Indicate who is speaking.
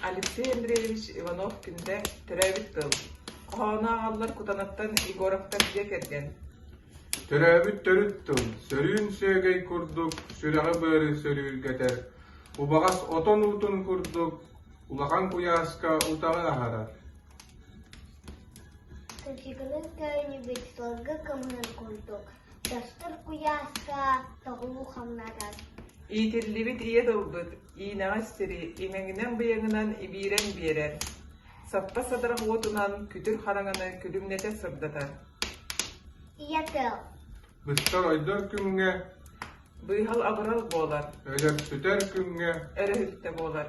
Speaker 1: Алексей Андреевич Иванов-Күндэ «Төрөөбүт тыл» хоһоону ааҕаллар Кутанаттан Егоровтар дьиэ кэргэн.
Speaker 2: Төрөөбүт төрүт тыл, сөрүүн сүөгэй курдук сүрэҕи-быары сөрүүргэтэр, убаҕас отон уутун курдук улахан куйааска утаҕы аһарар.
Speaker 3: Кырдьыгынан көөнньүбүт сылгы кымыһын курдук, тостор куйааска тоҕуу хамнатар.
Speaker 1: Иитиллибит ийэ тылбыт иинэҕэс сири имэҥинэн-быйаҥынан ибиирэн биэрэр, саппа садарах уотунан күтүр хараҥаны күлүмнэтэ сырдатар.
Speaker 3: Ийэ тыл.
Speaker 2: Быстар-ойдор күҥҥэ
Speaker 1: Быыһал-абырал буолар.
Speaker 2: Өлөр-сүтэр күҥҥэ
Speaker 1: Өрөһүлтэ буолар.